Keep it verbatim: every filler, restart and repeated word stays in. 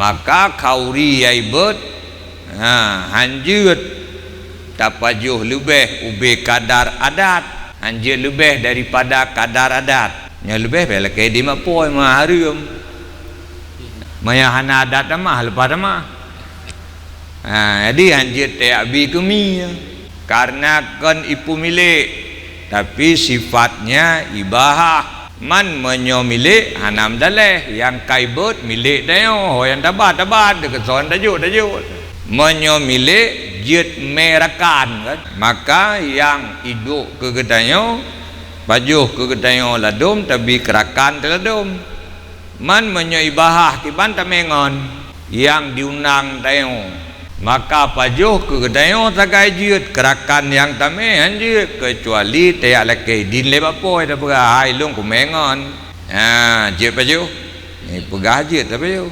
Maka khauri nyang ibot, ha, hanjeuet tapajoh leubeh ubé kadar adat, hanjeuet leubeh daripada kadar adat. Nyang leubeh bèk lakèe di mapôi meuhareuem. Meunyo hana adat tamah, leupah tamah. Ha, jadi hanjeuet teuyak bi keu mi, kareuna kon ipeumilék, tapi sifatnya ibahah. Man meunyoe milék hana meudaléh, nyang ka ibot milék tanyoe, ho nyang tabat, tabat, deukeuson tajok, tajok. Meunyoe milék jeuet mé rakan, kan? Maka nyang iduek keu geutanyoe, pajoh keu geutanyoe ladom, tabi keu rakan teuladom. Man meunyoe ibahah kiban tamé ngon nyang diundang tanyoe, maka pajoh keu geutanyoe sagai jeuet, keu rakan nyang tamé han jeuet, keucuali teuyak lakèe idin lé bak pôi tapeugah, "Hai lôn kumé ngon." Ha, jeuet pajoh. Ni peugah jeuet tapajoh.